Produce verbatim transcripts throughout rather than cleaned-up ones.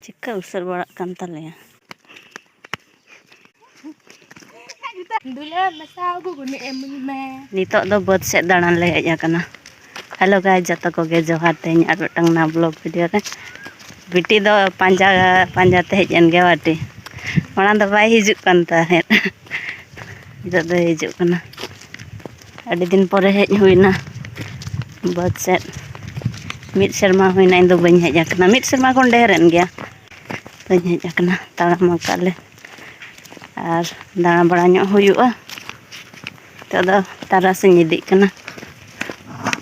ᱪᱤᱠᱟᱹ ᱩᱥᱟᱹᱨ ᱵᱟᱲᱟᱜ ᱠᱟᱱ ᱛᱟᱞᱮᱭᱟ᱾ ᱫᱩᱞᱟᱹᱲ ᱢᱮᱥᱟ ᱜᱩᱜᱩᱱᱤ ᱮᱢᱟᱹᱧ ᱢᱮ᱾ ᱱᱤᱛᱚᱜ ᱫᱚ ᱵᱟᱹᱫᱽ ᱥᱮᱫ ᱫᱟᱬᱟᱱ ᱞᱮ ᱦᱮᱡ ᱟᱠᱟᱱᱟ᱾ Hello guys, ᱡᱚᱛᱚ ᱠᱚᱜᱮ ᱡᱚᱦᱟᱨ᱾ ᱛᱮᱦᱮᱧ ᱟᱨ ᱢᱤᱫᱴᱟᱝ ᱱᱟᱣᱟ vlog video ᱨᱮ᱾ ᱵᱤᱴᱤ ᱫᱚ ᱯᱟᱸᱡᱟ ᱯᱟᱸᱡᱟ ᱛᱮ ᱦᱮᱡ ᱮᱱ ᱜᱮᱭᱟ ᱵᱟᱴᱤ᱾ ᱢᱟᱲᱟᱝ ᱫᱚ ᱵᱟᱭ ᱦᱤᱡᱩᱜ ᱠᱟᱱ ᱛᱟᱦᱮᱸᱫ᱾ ᱱᱤᱛᱚᱜ ᱫᱚᱭ ᱦᱤᱡᱩᱜ ᱠᱟᱱᱟ᱾ ᱟᱹᱰᱤ ᱫᱤᱱ ᱯᱚᱨᱮ ᱦᱮᱡ ᱦᱩᱭᱱᱟ ᱵᱟᱹᱫᱽ ᱥᱮᱫ᱾ ᱢᱤᱫ ᱥᱮᱨᱢᱟ ᱦᱩᱭᱱᱟ ᱤᱧ ᱫᱚ ᱵᱟᱹᱧ ᱦᱮᱡ ᱟᱠᱟᱱᱟ᱾ ᱢᱤᱫ ᱥᱮᱨᱢᱟ ᱠᱷᱚᱱ ᱰᱷᱮᱨ ᱮᱱ ᱜᱮᱭᱟ᱾ ᱵᱟᱹᱧ ᱦᱮᱡ ᱟᱠᱟᱱᱟ᱾ ᱛᱟᱲᱟᱢ ᱟᱠᱟᱫ ᱞᱮ ᱟᱨ ᱫᱟᱬᱟ ᱵᱟᱲᱟ ᱧᱚᱜ ᱦᱩᱭᱩᱜᱼᱟ᱾ ᱱᱤᱛᱚᱜ ᱫᱚ ᱛᱟᱨᱟᱥᱤᱧ ᱤᱫᱤᱜ ᱠᱟᱱᱟ᱾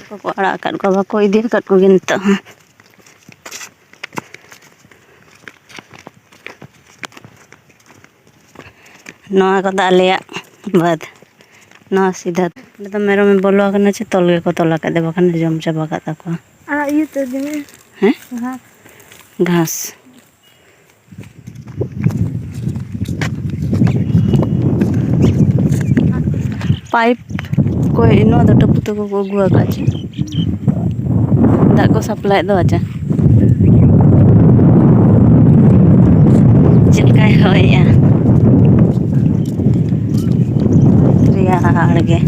ᱠᱚᱠᱚ ᱟᱲᱟᱜ ᱟᱠᱟᱫ ᱠᱚᱣᱟ, ᱵᱟᱠᱚ ᱤᱫᱤ ᱟᱠᱟᱫ ᱠᱚᱜᱮ ᱱᱤᱛᱚᱜ ᱦᱚᱸ᱾ ᱱᱚᱣᱟ ᱠᱚᱫᱚ ᱟᱞᱮᱭᱟᱜ ᱵᱟᱹᱫᱽ᱾ ᱱᱚᱣᱟ ᱥᱤᱫᱷᱟᱹ ᱚᱸᱰᱮ ᱫᱚ ᱢᱮᱨᱚᱢᱮ ᱵᱚᱞᱚ ᱟᱠᱟᱱᱟ ᱪᱮ ᱛᱚᱞ ᱜᱮᱠᱚ ᱛᱚᱞ ᱟᱠᱟᱫᱮ, ᱵᱟᱠᱷᱟᱱ ᱡᱚᱢ ᱪᱟᱵᱟ ᱠᱟᱜ ᱛᱟᱠᱚᱣᱟ᱾ ᱟᱨ ᱤᱭᱟᱹ ᱛᱮ ᱡᱮᱢᱚᱱ ᱦᱮᱸ? ᱜᱷᱟᱥ᱾ ᱜᱷᱟᱥ᱾ ᱯᱟᱭᱤᱯ ᱠᱚ ᱱᱚᱣᱟ ᱫᱚ ᱴᱟᱹᱯᱩ ᱛᱟᱠᱚ ᱠᱚ ᱟᱹᱜᱩ ᱟᱠᱟᱫ ᱪᱮ? ᱫᱟᱜ ᱠᱚ ᱥᱟᱯᱞᱟᱭᱮᱫ ᱫᱚ ᱟᱪᱪᱷᱟ᱾ ᱪᱮᱫ ᱞᱮᱠᱟᱭ ᱦᱚᱭᱮᱜᱼᱟ? ᱨᱮᱭᱟᱲ ᱜᱮ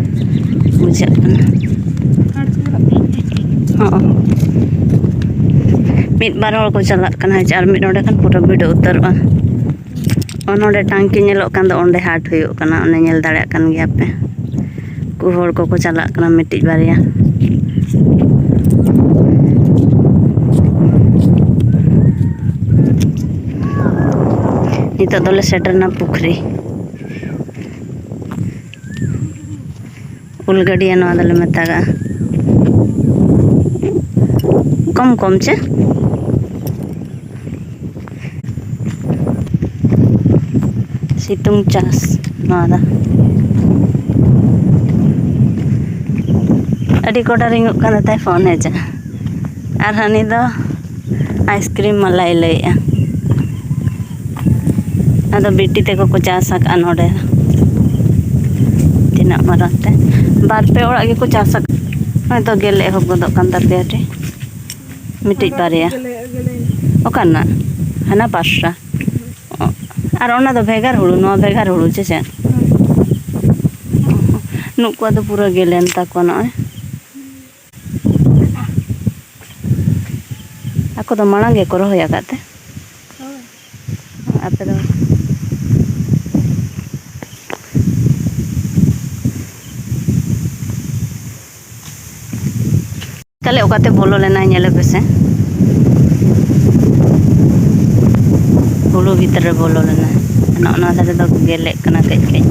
ᱵᱩᱡᱷᱟᱹᱜ ᱠᱟᱱᱟ᱾ ᱦᱚᱸ᱾ ᱢᱤᱫ ᱵᱟᱨ ᱦᱚᱲ ᱠᱚ ᱪᱟᱞᱟᱜ ᱠᱟᱱᱟ, ᱟᱨ ᱢᱤᱫ ᱱᱚᱰᱮ ᱠᱷᱟᱱ ᱯᱩᱨᱟᱹ ᱵᱷᱤᱲ ᱩᱛᱟᱹᱨᱚᱜᱼᱟ᱾ ᱚ, ᱱᱚᱰᱮ ᱴᱟᱝᱠᱤ ᱧᱮᱞᱚᱜ ᱠᱟᱱ ᱫᱚ, ᱚᱸᱰᱮ ᱦᱟᱴ ᱦᱩᱭᱩᱜ ᱠᱟᱱᱟ, ᱚᱱᱮ ᱧᱮᱞ ᱫᱟᱲᱮᱭᱟᱜ ᱠᱟᱱ ᱜᱮᱭᱟ ᱯᱮ᱾ ᱩᱱᱠᱩ ᱦᱚᱲ ᱠᱚᱠᱚ ᱪᱟᱞᱟᱜ ᱠᱟᱱᱟ ᱢᱤᱫᱴᱤᱡ ᱵᱟᱨᱭᱟ᱾ ᱱᱤᱛᱚᱜ ᱫᱚᱞᱮ ᱥᱮᱴᱮᱨᱱᱟ ᱯᱩᱠᱷᱨᱤ᱾ ᱩᱞ ᱜᱟᱹᱰᱭᱟᱹ ᱱᱚᱣᱟ ᱫᱚᱞᱮ ᱢᱮᱛᱟᱜᱟᱜᱼᱟ᱾ ᱠᱚᱢ ᱠᱚᱢ ᱪᱮ? ᱥᱤᱛᱩᱝ ᱪᱟᱥ ᱱᱚᱣᱟ ᱫᱚ᱾ ᱟᱹᱰᱤ ᱠᱚᱰᱟ ᱨᱤᱝᱚᱜ ᱠᱟᱱᱟ ᱛᱟᱭ ᱯᱷᱳᱱ ᱦᱮᱡᱟ᱾ ᱟᱨ ᱦᱟᱹᱱᱤ ᱫᱚ ᱟᱭᱤᱥᱠᱨᱤᱢ ᱢᱟᱞᱟᱭ ᱞᱟᱹᱭᱮᱜᱼᱟ᱾ ᱟᱫᱚ ᱵᱤᱴᱤ ᱛᱟᱠᱚ ᱠᱚ ᱪᱟᱥ ᱟᱠᱟᱫᱼᱟ ᱱᱚᱰᱮ᱾ ᱛᱤᱱᱟᱹᱜ ᱢᱟᱨᱟᱝ ᱛᱮ ᱵᱟᱨ ᱯᱮ ᱚᱲᱟᱜ ᱜᱮᱠᱚ ᱪᱟᱥ ᱟᱠᱟᱫᱼᱟ᱾ ᱱᱚᱜᱼᱚᱭ ᱛᱚ ᱜᱮᱞᱮ ᱮᱦᱚᱵ ᱜᱚᱫᱚᱜ ᱠᱟᱱ ᱛᱟᱯᱮᱭᱟ ᱴᱷᱤᱠ᱾ ᱢᱤᱫᱴᱤᱡ ᱵᱟᱨᱭᱟ᱾ ᱚᱠᱟ ᱨᱮᱱᱟᱜ? ᱦᱟᱱᱟ ᱯᱟᱥᱨᱟ᱾ ᱚ, ᱟᱨ ᱚᱱᱟ ᱫᱚ ᱵᱷᱮᱜᱟᱨ ᱦᱩᱲᱩ, ᱱᱚᱣᱟ ᱵᱷᱮᱜᱟᱨ ᱦᱩᱲᱩ ᱪᱮ ᱪᱮᱫ? ᱱᱩᱠᱩᱣᱟᱜ ᱫᱚ ᱯᱩᱨᱟᱹ ᱜᱮᱞᱮᱱ ᱛᱟᱠᱚᱣᱟ ᱱᱚᱜᱼᱚᱭ᱾ ᱟᱠᱚ ᱫᱚ ᱢᱟᱲᱟᱝ ᱜᱮᱠᱚ ᱨᱚᱦᱚᱭ ᱟᱠᱟᱫ ᱛᱮ? ᱦᱳᱭ᱾ ᱟᱯᱮ ᱫᱚ? ᱛᱟᱦᱞᱮ ᱚᱠᱟᱛᱮ ᱵᱚᱞᱚ ᱞᱮᱱᱟᱭ ᱧᱮᱞᱮ ᱯᱮᱥᱮ᱾ ᱦᱩᱲᱩ ᱵᱷᱤᱛᱨᱤ ᱨᱮ ᱵᱚᱞᱚ ᱞᱮᱱᱟᱭ᱾ ᱱᱚᱜᱼᱚ ᱱᱚᱣᱟ ᱫᱷᱟᱨᱮ ᱫᱚ ᱜᱮᱞᱮᱜ ᱠᱟᱱᱟ ᱠᱟᱹᱡ ᱠᱟᱹᱡ᱾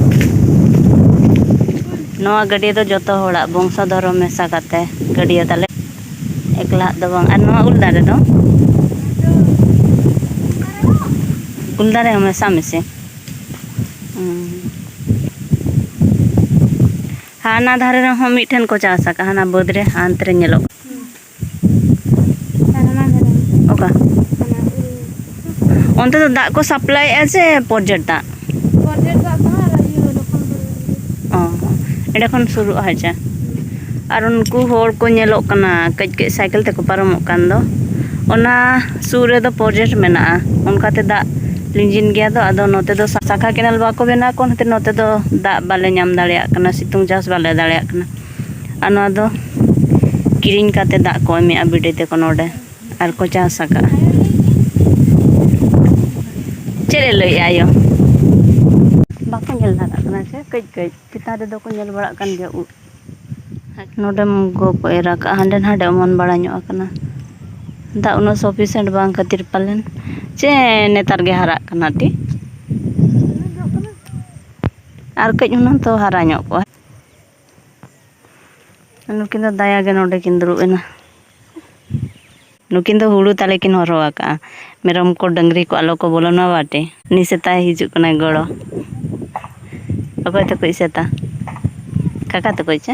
ᱱᱚᱣᱟ ᱜᱟᱹᱰᱭᱟᱹ ᱫᱚ ᱡᱚᱛᱚ ᱦᱚᱲᱟᱜ ᱵᱚᱝᱥᱚ ᱫᱷᱚᱨᱚᱢ ᱢᱮᱥᱟ ᱠᱟᱛᱮ ᱜᱟᱹᱰᱭᱟᱹ ᱛᱟᱞᱮ᱾ ᱮᱠᱞᱟᱜ ᱫᱚ ᱵᱟᱝ᱾ ᱟᱨ ᱱᱚᱣᱟ ᱩᱞ ᱫᱟᱨᱮ ᱫᱚ? ᱩᱞ ᱫᱟᱨᱮ ᱦᱚᱸ ᱢᱮᱥᱟ ᱢᱮᱥᱮ᱾ ᱦᱩᱸ᱾ ᱦᱟᱱᱟ ᱫᱷᱟᱨᱮ ᱨᱮᱦᱚᱸ ᱢᱤᱫᱴᱷᱮᱱ ᱠᱚ ᱪᱟᱥ ᱟᱠᱟᱫ, ᱦᱟᱱᱟ ᱵᱟᱹᱫᱽ ᱨᱮ, ᱦᱟᱱᱛᱮ ᱨᱮ ᱧᱮᱞᱚᱜ᱾ ᱦᱩᱸ᱾ ᱟᱨ ᱦᱟᱱᱟ ᱫᱷᱟᱨᱮ? ᱚᱠᱟ? ᱦᱟᱱᱟ ᱩᱞ᱾ ᱚᱱᱛᱮ ᱫᱚ ᱫᱟᱜ ᱠᱚ ᱥᱟᱯᱞᱟᱭᱮᱫᱼᱟ ᱥᱮ ᱯᱨᱚᱡᱮᱠᱴ ᱫᱟᱜ? ᱯᱨᱚᱡᱮᱠᱴ ᱫᱟᱜ ᱠᱟᱱᱟ ᱟᱨ ᱤᱭᱟᱹ ᱚᱸᱰᱮ ᱠᱷᱚᱱ ᱵᱚᱞᱚᱱ ᱜᱮ᱾ ᱚ, ᱮᱸᱰᱮ ᱠᱷᱚᱱ ᱥᱩᱨᱩᱜᱼᱟ ᱦᱮᱸ ᱪᱮ? ᱦᱩᱸ᱾ ᱟᱨ ᱩᱱᱠᱩ ᱦᱚᱲ ᱠᱚ ᱧᱮᱞᱚᱜ ᱠᱟᱱᱟ, ᱠᱟᱹᱡ ᱠᱟᱹᱡ ᱥᱟᱭᱠᱮᱞ ᱛᱮᱠᱚ ᱯᱟᱨᱚᱢᱚᱜ ᱠᱟᱱ ᱫᱚ, ᱚᱱᱟ ᱥᱩᱨ ᱨᱮᱫᱚ ᱯᱨᱚᱡᱮᱠᱴ ᱢᱮᱱᱟᱜᱼᱟ, ᱚᱱᱠᱟᱛᱮ ᱫᱟᱜ ᱞᱤᱸᱡᱤᱱ ᱜᱮᱭᱟ ᱫᱚ᱾ ᱟᱫᱚ ᱱᱚᱛᱮ ᱫᱚ ᱥᱟ-, ᱥᱟᱠᱷᱟ ᱠᱮᱱᱮᱞ ᱵᱟᱠᱚ ᱵᱮᱱᱟᱣ ᱠᱚ ᱠᱷᱟᱹᱛᱤᱨ ᱱᱚᱛᱮ ᱫᱚ ᱫᱟᱜ ᱵᱟᱞᱮ ᱧᱟᱢ ᱫᱟᱲᱮᱭᱟᱜ ᱠᱟᱱᱟ, ᱥᱤᱛᱩᱝ ᱪᱟᱥ ᱵᱟᱞᱮ ᱫᱟᱲᱮᱭᱟᱜ ᱠᱟᱱᱟ᱾ ᱟᱨ ᱱᱚᱣᱟ ᱫᱚ ᱠᱤᱨᱤᱧ ᱠᱟᱛᱮ ᱫᱟᱜ ᱠᱚ ᱮᱢᱮᱜᱼᱟ ᱵᱤᱰᱤ ᱛᱮᱠᱚ ᱱᱚᱰᱮ, ᱟᱨ ᱠᱚ ᱪᱟᱥ ᱟᱠᱟᱜᱼᱟ᱾ ᱪᱮᱫ ᱮ ᱞᱟᱹᱭᱮᱜᱼᱟ ᱟᱭᱳ? ᱵᱟᱠᱚ ᱧᱮᱞ ᱫᱷᱟᱨᱟᱜ ᱠᱟᱱᱟ ᱥᱮ? ᱠᱟᱹᱡ ᱠᱟᱹᱡ ᱪᱮᱛᱟᱱ ᱨᱮᱫᱚ ᱠᱚ ᱧᱮᱞ ᱵᱟᱲᱟᱜ ᱠᱟᱱ ᱜᱮᱭᱟ ᱩᱫ᱾ ᱱᱚᱰᱮ ᱢᱩᱜᱳ ᱠᱚ ᱮᱨ ᱟᱠᱟᱜᱼᱟ, ᱦᱟᱸᱰᱮ ᱱᱟᱰᱮ ᱚᱢᱚᱱ ᱵᱟᱲᱟ ᱧᱚᱜ ᱟᱠᱟᱱᱟ᱾ ᱫᱟᱜ ᱩᱱᱟᱹᱜ sufficient ᱵᱟᱝ ᱠᱷᱟᱹᱛᱤᱨ ᱯᱟᱞᱮᱱ, ᱪᱮ ᱱᱮᱛᱟᱨ ᱜᱮ ᱦᱟᱨᱟᱜ ᱠᱟᱱᱟ ᱴᱤ᱾ ᱟᱨ ᱠᱟᱹᱡ ᱦᱩᱱᱟᱹᱝ ᱛᱚ ᱦᱟᱨᱟ ᱧᱚᱜ ᱠᱚᱜᱼᱟ᱾ ᱱᱩᱠᱤᱱ ᱫᱚ ᱫᱟᱭᱟ ᱜᱮ ᱱᱚᱰᱮ ᱠᱤᱱ ᱫᱩᱲᱩᱵ ᱮᱱᱟ᱾ ᱱᱩᱠᱤᱱ ᱫᱚ ᱦᱩᱲᱩ ᱛᱟᱞᱮ ᱠᱤᱱ ᱦᱚᱨᱦᱚ ᱟᱠᱟᱜᱼᱟ᱾ ᱢᱮᱨᱚᱢ ᱠᱚ, ᱰᱟᱹᱝᱨᱤ ᱠᱚ ᱟᱞᱚ ᱠᱚ ᱵᱚᱞᱚᱱ ᱢᱟ ᱵᱟᱴᱮ᱾ ᱩᱱᱤ ᱥᱮᱛᱟᱭ ᱦᱤᱡᱩᱜ ᱠᱟᱱᱟᱭ ᱜᱚᱲᱚ᱾ ᱚᱠᱚᱭ ᱛᱟᱠᱚᱭ ᱥᱮᱛᱟ? ᱠᱟᱠᱟ ᱛᱟᱠᱚᱭ ᱪᱮ?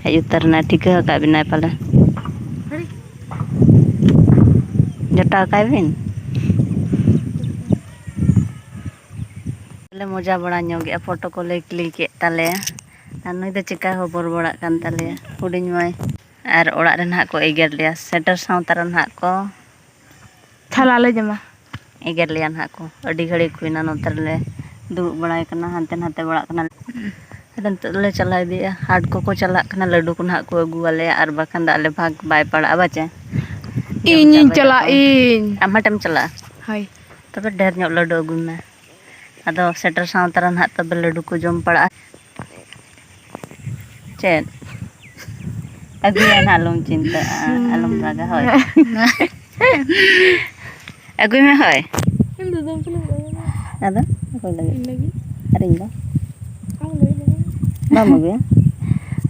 ᱦᱮᱡ ᱩᱛᱟᱹᱨ ᱮᱱᱟᱭ, ᱴᱷᱤᱠᱟᱹ ᱟᱠᱟᱫ ᱵᱮᱱᱟᱭ ᱯᱟᱞᱮ᱾ ᱡᱚᱴᱟᱣ ᱠᱟᱭ ᱵᱤᱱ᱾ ᱞᱮ ᱢᱚᱡᱟ ᱵᱟᱲᱟ ᱧᱚᱜᱮᱜᱼᱟ, ᱯᱷᱳᱴᱳ ᱠᱚᱞᱮ click ᱮᱫ ᱛᱟᱞᱮᱭᱟ᱾ ᱟᱨ ᱱᱩᱭ ᱫᱚ ᱪᱮᱠᱟ ᱦᱚᱵᱚᱨ ᱵᱟᱲᱟᱜ ᱠᱟᱱ ᱛᱟᱞᱮᱭᱟ, ᱦᱩᱰᱤᱧ ᱢᱟᱹᱭ᱾ ᱟᱨ ᱚᱲᱟᱜ ᱨᱮ ᱱᱟᱦᱟᱜ ᱠᱚ ᱮᱜᱮᱨ ᱞᱮᱭᱟ, ᱥᱮᱴᱮᱨ ᱥᱟᱶᱛᱟ ᱨᱮ ᱱᱟᱦᱟᱜ ᱠᱚ ᱛᱟᱦᱞᱮ ᱟᱞᱮ ᱡᱚᱢᱟ᱾ ᱮᱜᱮᱨ ᱞᱮᱭᱟ ᱱᱟᱦᱟᱜ ᱠᱚ, ᱟᱹᱰᱤ ᱜᱷᱟᱹᱲᱤᱡ ᱦᱩᱭᱱᱟ ᱱᱚᱛᱮ ᱨᱮᱞᱮ ᱫᱩᱲᱩᱵ ᱵᱟᱲᱟᱭ ᱠᱟᱱᱟ, ᱦᱟᱱᱛᱮ ᱱᱟᱛᱮ ᱵᱟᱲᱟᱜ ᱠᱟᱱᱟ᱾ ᱟᱫᱚ ᱱᱤᱛᱚᱜ ᱫᱚᱞᱮ ᱪᱟᱞᱟᱣ ᱤᱫᱤᱜᱼᱟ, ᱦᱟᱴ ᱠᱚᱠᱚ ᱪᱟᱞᱟᱜ ᱠᱟᱱᱟ, ᱞᱟᱹᱰᱩ ᱠᱚ ᱱᱟᱦᱟᱜ ᱠᱚ ᱟᱹᱜᱩᱣᱟᱞᱮᱭᱟ, ᱟᱨ ᱵᱟᱠᱷᱟᱱ ᱫᱚ ᱟᱞᱮ ᱵᱷᱟᱜᱽ ᱵᱟᱭ ᱯᱟᱲᱟᱜᱼᱟ ᱵᱟᱪᱮ᱾ ᱤᱧᱤᱧ ᱪᱟᱞᱟᱜ ᱤᱧ᱾ ᱟᱢ ᱦᱟᱴᱮᱢ ᱪᱟᱞᱟᱜᱼᱟ? ᱦᱳᱭ᱾ ᱛᱚᱵᱮ ᱰᱷᱮᱨ ᱧᱚᱜ ᱞᱟᱹᱰᱩ ᱟᱹᱜᱩᱭ ᱢᱮ᱾ ᱟᱫᱚ ᱥᱮᱴᱮᱨ ᱥᱟᱶ ᱛᱟᱨᱟ ᱱᱟᱦᱟᱜ ᱛᱚᱵᱮ ᱞᱟᱹᱰᱩ ᱠᱚ ᱡᱚᱢ ᱯᱟᱲᱟᱜᱼᱟ᱾ ᱪᱮᱫ? ᱟᱹᱜᱩᱭᱟ ᱱᱟᱦᱟᱜ, ᱟᱞᱚᱢ ᱪᱤᱱᱛᱟᱹᱜᱼᱟ, ᱟᱞᱚᱢ ᱨᱟᱜᱟ, ᱦᱳᱭ᱾ ᱟᱹᱜᱩᱭ ᱢᱮ, ᱦᱳᱭ᱾ ᱤᱧ ᱫᱚ ᱫᱚᱢ ᱯᱤᱞᱤᱧ ᱟᱹᱜᱩᱭᱟ᱾ ᱟᱫᱚ ᱚᱠᱚᱭ ᱞᱟᱹᱜᱤᱫ? ᱤᱧ ᱞᱟᱹᱜᱤᱫ᱾ ᱟᱨ ᱤᱧ ᱫᱚ? ᱟᱢ ᱞᱟᱹᱜᱤᱫ ᱫᱚ ᱵᱟᱝ᱾ ᱵᱟᱢ ᱟᱹᱜᱩᱭᱟ?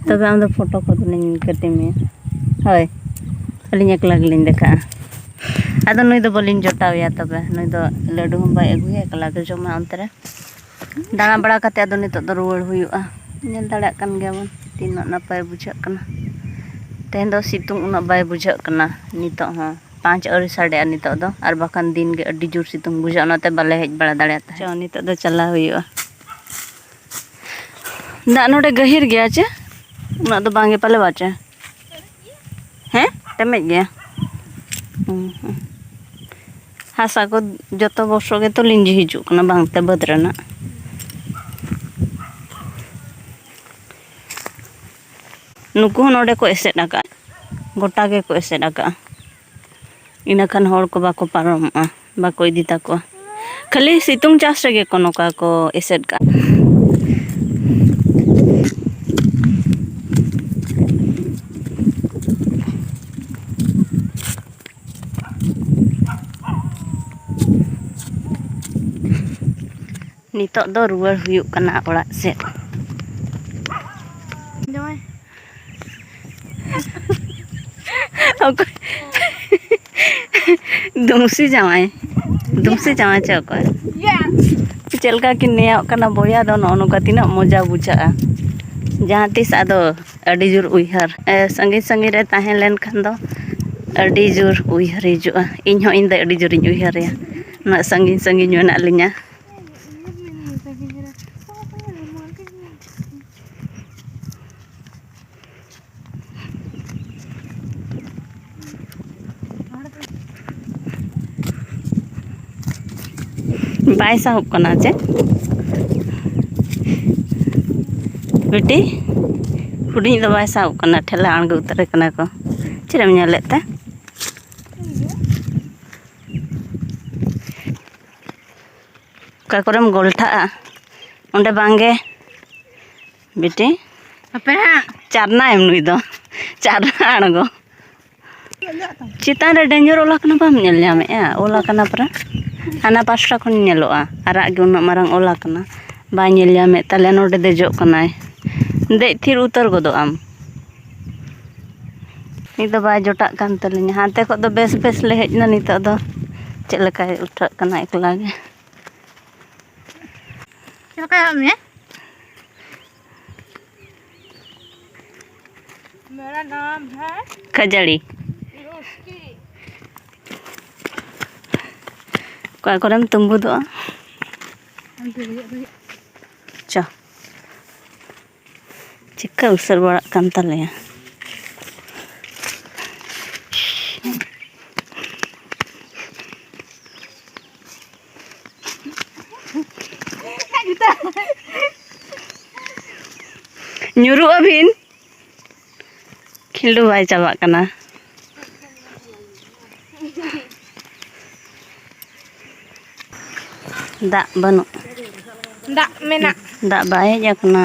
ᱛᱚᱵᱮ ᱟᱢ ᱫᱚ ᱯᱷᱳᱴᱳ ᱠᱚᱫᱚ ᱞᱤᱧ ᱠᱟᱹᱴᱤ ᱢᱮᱭᱟ᱾ ᱦᱳᱭ, ᱟᱹᱞᱤᱧ ᱮᱠᱞᱟ ᱜᱮᱞᱤᱧ ᱫᱮᱠᱷᱟᱜᱼᱟ᱾ ᱟᱫᱚ ᱱᱩᱭ ᱫᱚ ᱵᱟᱹᱞᱤᱧ ᱡᱚᱴᱟᱣᱮᱭᱟ, ᱛᱚᱵᱮ ᱱᱩᱭ ᱫᱚ ᱞᱟᱹᱰᱩ ᱦᱚᱸ ᱵᱟᱭ ᱟᱹᱜᱩᱭᱟ, ᱮᱠᱞᱟ ᱜᱮ ᱡᱚᱢᱟ ᱚᱱᱛᱮ ᱨᱮ᱾ ᱫᱟᱬᱟ ᱵᱟᱲᱟ ᱠᱟᱛᱮ ᱟᱫᱚ ᱱᱤᱛᱚᱜ ᱫᱚ ᱨᱩᱣᱟᱹᱲ ᱦᱩᱭᱩᱜᱼᱟ᱾ ᱧᱮᱞ ᱫᱟᱲᱮᱭᱟᱜ ᱠᱟᱱ ᱜᱮᱭᱟᱵᱚᱱ ᱛᱤᱱᱟᱹᱜ ᱱᱟᱯᱟᱭ ᱵᱩᱡᱷᱟᱹᱜ ᱠᱟᱱᱟ᱾ ᱛᱮᱦᱮᱧ ᱫᱚ ᱥᱤᱛᱩᱝ ᱩᱱᱟᱹᱜ ᱵᱟᱭ ᱵᱩᱡᱷᱟᱹᱜ ᱠᱟᱱᱟ ᱱᱤᱛᱚᱜ ᱦᱚᱸ᱾ ᱯᱟᱸᱪ ᱟᱹᱣᱨᱤ ᱥᱟᱰᱮᱜᱼᱟ ᱱᱤᱛᱚᱜ ᱫᱚ, ᱟᱨ ᱵᱟᱠᱷᱟᱱ ᱫᱤᱱ ᱜᱮ ᱟᱹᱰᱤ ᱡᱳᱨ ᱥᱤᱛᱩᱝ ᱵᱩᱡᱷᱟᱹᱜᱼᱟ, ᱚᱱᱟᱛᱮ ᱵᱟᱞᱮ ᱦᱮᱡ ᱵᱟᱲᱟ ᱫᱟᱲᱮᱭᱟᱜ ᱛᱟᱦᱮᱸᱫ᱾ ᱪᱚ, ᱱᱤᱛᱚᱜ ᱫᱚ ᱪᱟᱞᱟᱣ ᱦᱩᱭᱩᱜᱼᱟ᱾ ᱫᱟᱜ ᱱᱚᱰᱮ ᱜᱟᱹᱦᱤᱨ ᱜᱮᱭᱟ ᱪᱮ? ᱩᱱᱟᱹᱜ ᱫᱚ ᱵᱟᱝ ᱜᱮ ᱯᱟᱞᱮ ᱵᱟᱪᱮ? ᱦᱮᱸ, ᱴᱮᱢᱮᱡ ᱜᱮᱭᱟ᱾ ᱦᱩᱸ, ᱦᱩᱸ᱾ ᱦᱟᱥᱟ ᱠᱚ ᱡᱚᱛᱚ ᱵᱚᱨᱥᱚ ᱜᱮᱛᱚ ᱞᱤᱸᱡᱤ ᱦᱤᱡᱩᱜ ᱠᱟᱱᱟ ᱵᱟᱝᱛᱮ ᱵᱟᱹᱫᱽ ᱨᱮᱱᱟᱜ᱾ ᱱᱩᱠᱩ ᱦᱚᱸ ᱱᱚᱰᱮ ᱠᱚ ᱮᱥᱮᱫ ᱟᱠᱟᱫ, ᱜᱚᱴᱟ ᱜᱮᱠᱚ ᱮᱥᱮᱫ ᱟᱠᱟᱫᱼᱟ᱾ ᱤᱱᱟᱹᱠᱷᱟᱱ ᱦᱚᱲ ᱠᱚ ᱵᱟᱠᱚ ᱯᱟᱨᱚᱢᱚᱜᱼᱟ, ᱵᱟᱠᱚ ᱤᱫᱤ ᱛᱟᱠᱚᱣᱟ᱾ ᱠᱷᱟᱹᱞᱤ ᱥᱤᱛᱩᱝ ᱪᱟᱥ ᱨᱮᱜᱮ ᱠᱚ ᱱᱚᱝᱠᱟ ᱠᱚ ᱮᱥᱮᱫ ᱠᱟᱜᱼᱟ᱾ ᱱᱤᱛᱚᱜ ᱫᱚ ᱨᱩᱣᱟᱹᱲ ᱦᱩᱭᱩᱜ ᱠᱟᱱᱟ ᱚᱲᱟᱜ ᱥᱮᱫ᱾ ᱡᱟᱶᱟᱭ᱾ ᱚᱠᱚᱭ? ᱫᱩᱢᱥᱤ ᱡᱟᱶᱟᱭ᱾ ᱫᱩᱢᱥᱤ ᱡᱟᱶᱟᱭ ᱪᱮ ᱚᱠᱚᱭ? ᱪᱮᱫ ᱞᱮᱠᱟ ᱠᱤᱱ ᱱᱮᱭᱟᱣᱚᱜ ᱠᱟᱱᱟ ᱵᱚᱭᱦᱟ ᱫᱚ, ᱱᱚᱜᱼᱚ ᱱᱚᱝᱠᱟ ᱛᱤᱱᱟᱹᱜ ᱢᱚᱡᱟ ᱵᱩᱡᱷᱟᱹᱜᱼᱟ᱾ ᱡᱟᱦᱟᱸ ᱛᱤᱥ ᱟᱫᱚ ᱟᱹᱰᱤ ᱡᱳᱨ ᱩᱭᱦᱟᱹᱨ, ᱮ, ᱥᱟᱺᱜᱤᱧ ᱥᱟᱺᱜᱤᱧ ᱨᱮ ᱛᱟᱦᱮᱸ ᱞᱮᱱᱠᱷᱟᱱ ᱫᱚ ᱟᱹᱰᱤ ᱡᱳᱨ ᱩᱭᱦᱟᱹᱨ ᱦᱤᱡᱩᱜᱼᱟ᱾ ᱤᱧ ᱦᱚᱸ, ᱤᱧ ᱫᱚ ᱟᱹᱰᱤ ᱡᱳᱨᱤᱧ ᱩᱭᱦᱟᱹᱨᱮᱭᱟ, ᱩᱱᱟᱹᱜ ᱥᱟᱺᱜᱤᱧ ᱥᱟᱺᱜᱤᱧ ᱢᱮᱱᱟᱜ ᱞᱤᱧᱟ᱾ ᱵᱟᱭ ᱥᱟᱦᱚᱵ ᱠᱟᱱᱟ ᱪᱮ? ᱵᱤᱴᱤ, ᱦᱩᱰᱤᱧ ᱫᱚ ᱵᱟᱭ ᱥᱟᱦᱚᱵ ᱠᱟᱱᱟ, ᱴᱷᱮᱞᱟ ᱟᱬᱜᱚ ᱩᱛᱟᱹᱨ ᱠᱟᱱᱟ ᱠᱚ᱾ ᱪᱮᱫ ᱮᱢ ᱧᱮᱞᱮᱫ ᱛᱮ? ᱚᱠᱟ ᱠᱚᱨᱮᱢ ᱜᱚᱞᱴᱷᱟᱜᱼᱟ ᱚᱸᱰᱮ ᱵᱟᱝᱜᱮ ᱵᱤᱴᱤ᱾ ᱦᱟᱯᱮ ᱦᱟᱸᱜ᱾ ᱪᱟᱨᱱᱟᱭᱮᱢ ᱱᱩᱭ ᱫᱚ, ᱪᱟᱨᱱᱟ ᱟᱬᱜᱚ᱾ ᱪᱮᱛᱟᱱ ᱨᱮ ᱰᱮᱧᱡᱚᱨ ᱚᱞ ᱟᱠᱟᱱᱟ, ᱵᱟᱢ ᱧᱮᱞ ᱧᱟᱢᱮᱫᱼᱟ? ᱚᱞ ᱟᱠᱟᱱᱟ ᱯᱟᱨᱟ, ᱦᱟᱱᱟ ᱯᱟᱥᱴᱟ ᱠᱷᱚᱱ ᱧᱮᱞᱚᱜᱼᱟ, ᱟᱨᱟᱜ ᱜᱮ ᱩᱱᱟᱹᱜ ᱢᱟᱨᱟᱝ ᱚᱞ ᱟᱠᱟᱱᱟ᱾ ᱵᱟᱭ ᱧᱮᱞ ᱧᱟᱢᱮᱫ ᱛᱟᱞᱮᱭᱟ, ᱱᱚᱰᱮ ᱫᱮᱡᱚᱜ ᱠᱟᱱᱟᱭ, ᱫᱮᱡ ᱛᱷᱤᱨ ᱩᱛᱟᱹᱨ ᱜᱚᱫᱚᱜ ᱟᱢ᱾ ᱱᱤᱛ ᱫᱚ ᱵᱟᱭ ᱡᱚᱴᱟᱜ ᱠᱟᱱ ᱛᱟᱹᱞᱤᱧᱟ᱾ ᱦᱟᱱᱛᱮ ᱠᱷᱚᱱ ᱫᱚ ᱵᱮᱥ ᱵᱮᱥ ᱞᱮ ᱦᱮᱡ ᱮᱱᱟ, ᱱᱤᱛᱚᱜ ᱫᱚ ᱪᱮᱫ ᱞᱮᱠᱟᱭ ᱩᱴᱷᱟᱹᱜ ᱠᱟᱱᱟ ᱮᱠᱞᱟ ᱜᱮ᱾ ᱪᱮᱫ ᱞᱮᱠᱟᱭ ᱮᱢᱟᱜ ᱢᱮᱭᱟ? मेरा नाम है ᱠᱷᱟᱹᱡᱟᱹᱲᱤ। ᱚᱠᱟ ᱠᱚᱨᱮᱢ ᱛᱩᱸᱵᱩᱫᱚᱜᱼᱟ? ᱪᱚ, ᱪᱤᱠᱟᱹ ᱩᱥᱟᱹᱨ ᱵᱟᱲᱟᱜ ᱠᱟᱱ ᱛᱟᱞᱮᱭᱟ᱾ ᱧᱩᱨᱩᱜ ᱟᱹᱵᱤᱱ᱾ ᱠᱷᱤᱞᱰᱩ ᱵᱟᱭ ᱪᱟᱵᱟᱜ ᱠᱟᱱᱟ᱾ ᱫᱟᱜ ᱵᱟᱹᱱᱩᱜ᱾ ᱫᱟᱜ ᱢᱮᱱᱟᱜ᱾ ᱫᱟᱜ ᱵᱟᱭ ᱦᱮᱡ ᱟᱠᱟᱱᱟ᱾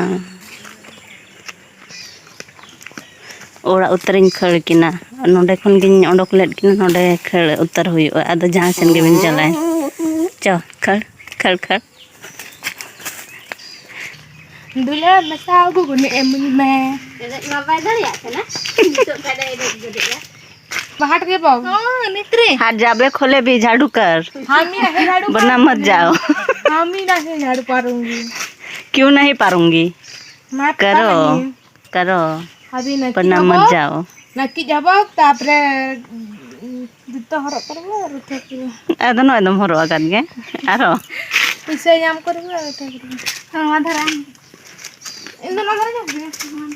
ᱚᱲᱟᱜ ᱩᱛᱟᱹᱨᱤᱧ ᱠᱷᱟᱹᱲ ᱠᱤᱱᱟ᱾ ᱱᱚᱸᱰᱮ ᱠᱷᱚᱱ ᱜᱤᱧ ᱚᱰᱚᱠ ᱞᱮᱫ ᱠᱤᱱᱟ, ᱱᱚᱸᱰᱮ ᱠᱷᱟᱹᱲ ᱩᱛᱟᱹᱨ ᱦᱩᱭᱩᱜᱼᱟ᱾ ᱟᱫᱚ ᱡᱟᱦᱟᱸ ᱥᱮᱱ ᱜᱮᱵᱤᱱ ᱪᱟᱞᱟᱜᱼᱟ, ᱪᱚ, ᱠᱷᱟᱹᱲ, ᱠᱷᱟᱹᱲ, ᱠᱷᱟᱹᱲ᱾ ᱫᱩᱞᱟᱹᱲ ᱢᱮᱥᱟ ᱟᱹᱜᱩ ᱜᱚᱱᱮ ᱮᱢᱟᱹᱧ ᱢᱮ᱾ ᱮᱱᱮᱡ ᱢᱟ ᱵᱟᱭ ᱫᱟᱲᱮᱭᱟᱜ ᱠᱟᱱᱟ᱾ ᱱᱤᱛᱚᱜ ᱠᱷᱟᱡ ᱫᱚ ᱮᱱᱮᱡ ᱜᱚᱫᱚᱜᱼᱟ᱾ ᱵᱟᱦᱟᱴ ᱜᱮ ᱵᱟᱵᱩ᱾ ᱦᱚᱸ, ᱱᱤᱛ ᱨᱮ᱾ ᱦᱟᱴ ᱡᱟᱵᱮ ᱠᱷᱚᱞᱮ ᱵᱤ ᱡᱷᱟᱲᱩ ᱠᱟᱨ᱾ ᱦᱟᱢᱤ ᱱᱟᱦᱮ ᱡᱷᱟᱲᱩ ᱵᱟᱱᱟ ᱢᱟᱛ ᱡᱟᱣ᱾ ᱦᱟᱢᱤ ᱱᱟᱦᱮ ᱡᱷᱟᱲᱩ ᱯᱟᱨᱩᱸᱜᱤ᱾ ᱠᱤᱭᱩ ᱱᱟᱦᱤ ᱯᱟᱨᱩᱸᱜᱤ? ᱢᱟᱛ ᱠᱟᱨᱚ᱾ ᱯᱟᱨᱩᱸᱜᱤ᱾ ᱠᱟᱨᱚ᱾ ᱦᱟᱵᱤ ᱱᱟᱠᱤ ᱵᱟᱱᱟ ᱢᱟᱛ ᱡᱟᱵᱚ᱾ ᱡᱟᱣ᱾ ᱱᱟᱠᱤ ᱡᱟᱵᱚ, ᱛᱟᱯᱚᱨᱮ ᱡᱩᱛᱟᱹ ᱦᱚᱨᱚᱜ ᱠᱚᱨᱮ ᱞᱮ ᱨᱩᱴᱷᱟᱹ ᱠᱚᱣᱟ᱾ ᱟᱫᱚ ᱱᱚᱜᱼᱚᱭ ᱫᱚᱢ ᱦᱚᱨᱚᱜ ᱟᱠᱟᱫ ᱜᱮ᱾ ᱟᱨᱚ? ᱯᱩᱭᱥᱟᱹ ᱧᱟᱢ ᱠᱚᱨᱮ ᱞᱮ ᱨᱩᱴᱷᱟᱹ ᱠᱚᱣᱟ᱾ ᱱᱚᱣᱟ ᱫᱷᱟᱨᱟ᱾ ᱤᱧ ᱫᱚ ᱱᱚᱣᱟ ᱫᱷᱟᱨᱟ ᱧᱚᱜ ᱜᱮ᱾ ᱤᱧ ᱫᱚ ᱱᱚᱣᱟ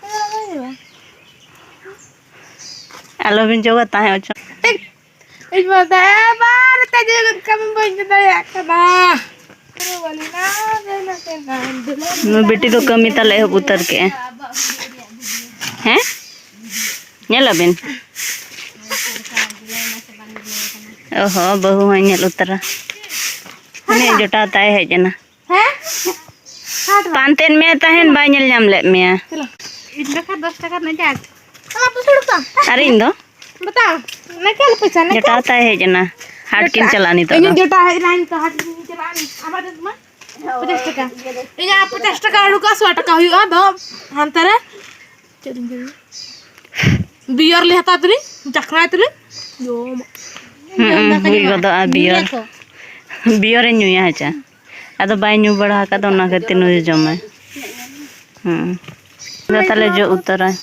ᱫᱷᱟᱨᱟ ᱧᱚᱜ᱾ ᱟᱞᱚᱵᱤᱱ ᱡᱚᱜᱟ ᱛᱟᱦᱮᱸ ᱦᱚᱪᱚ᱾ ᱤᱧ ᱢᱟ ᱫᱟᱭᱟ ᱵᱟᱨ ᱛᱮ ᱡᱮ ᱠᱟᱹᱢᱤ ᱵᱟᱹᱧ ᱫᱟᱲᱮᱭᱟᱜ ᱠᱟᱱᱟ᱾ ᱱᱩᱭ ᱵᱤᱴᱤ ᱫᱚ ᱠᱟᱹᱢᱤ ᱛᱟᱞᱮ ᱮᱦᱚᱵ ᱩᱛᱟᱹᱨ ᱠᱮᱜᱼᱟ᱾ ᱦᱮᱸ? ᱧᱮᱞᱟᱵᱤᱱ᱾ ᱚ ᱦᱚᱸ, ᱵᱟᱹᱦᱩ ᱦᱚᱸᱭ ᱧᱮᱞ ᱩᱛᱟᱹᱨᱟ᱾ ᱩᱱᱤᱭᱟᱜ ᱡᱚᱴᱟᱣ ᱛᱟᱭ ᱦᱮᱡ ᱮᱱᱟ᱾ ᱦᱮᱸ? ᱦᱟᱴ ᱨᱮ᱾ ᱯᱟᱱᱛᱮᱱ ᱢᱮ ᱛᱟᱦᱮᱱ, ᱵᱟᱭ ᱧᱮᱞ ᱧᱟᱢ ᱞᱮᱫ ᱢᱮᱭᱟ᱾ ᱪᱚᱞᱚ᱾ ᱤᱧ ᱫᱚ ᱠᱷᱟᱱ ᱫᱚᱥ ᱴᱟᱠᱟ ᱨᱮᱱᱟᱜ ᱪᱟᱨᱡᱽ᱾ ᱟᱨ ᱤᱧ ᱫᱚ? ᱵᱟᱛᱟᱣ᱾ ᱱᱟᱭᱠᱮᱞ ᱯᱚᱭᱥᱟ, ᱱᱟᱭᱠᱮᱞ᱾ ᱡᱚᱴᱟᱣ ᱛᱟᱭ ᱦᱮᱡ ᱮᱱᱟ᱾ ᱦᱟᱴ ᱠᱤᱱ ᱪᱟᱞᱟᱜᱼᱟ ᱱᱤᱛᱚᱜ ᱫᱚ᱾ ᱤᱧᱟᱹᱜ ᱡᱚᱴᱟᱣ ᱦᱮᱡ ᱮᱱᱟ, ᱤᱧ ᱛᱚ ᱦᱟᱴ ᱤᱧ ᱪᱟᱞᱟᱜᱼᱟ᱾ ᱟᱢᱟᱜ ᱫᱚ ᱛᱤᱱᱟᱹᱜ? ᱯᱚᱪᱟᱥ ᱴᱟᱠᱟ᱾ ᱤᱧᱟᱹᱜ ᱯᱚᱪᱟᱥ ᱴᱟᱠᱟ ᱩᱰᱩᱠᱚᱜᱼᱟ, ᱥᱚ ᱴᱟᱠᱟ ᱦᱩᱭᱩᱜᱼᱟ, ᱫᱚ ᱦᱟᱱᱛᱮ ᱨᱮ᱾ ᱪᱮᱫ ᱤᱧ ᱠᱤᱨᱤᱧᱟ? ᱵᱤᱭᱟᱨ ᱞᱮ ᱦᱟᱛᱟᱣ ᱛᱩᱞᱩᱡ, ᱪᱟᱠᱷᱱᱟᱭ ᱛᱩᱞᱩᱡ, ᱡᱚᱢ᱾ ᱦᱩᱸ, ᱦᱩᱭ ᱜᱚᱫᱚᱜᱼᱟ ᱵᱤᱭᱟᱨ᱾ ᱧᱩᱭᱟᱠᱚ᱾ ᱵᱤᱭᱟᱨᱮ ᱧᱩᱭᱟ ᱦᱮᱸᱪᱮ᱾ ᱟᱫᱚ ᱵᱟᱭ ᱧᱩ ᱵᱟᱲᱟ ᱟᱠᱟᱫᱟ, ᱚᱱᱟ ᱠᱷᱟᱹᱛᱤᱨ ᱱᱩᱭ ᱫᱚ ᱡᱚᱢᱟᱭ᱾ ᱦᱩᱸ᱾ ᱟᱫᱚ ᱛᱟᱦᱞᱮ ᱡᱚᱜ ᱩᱛᱟᱹᱨᱟᱭ᱾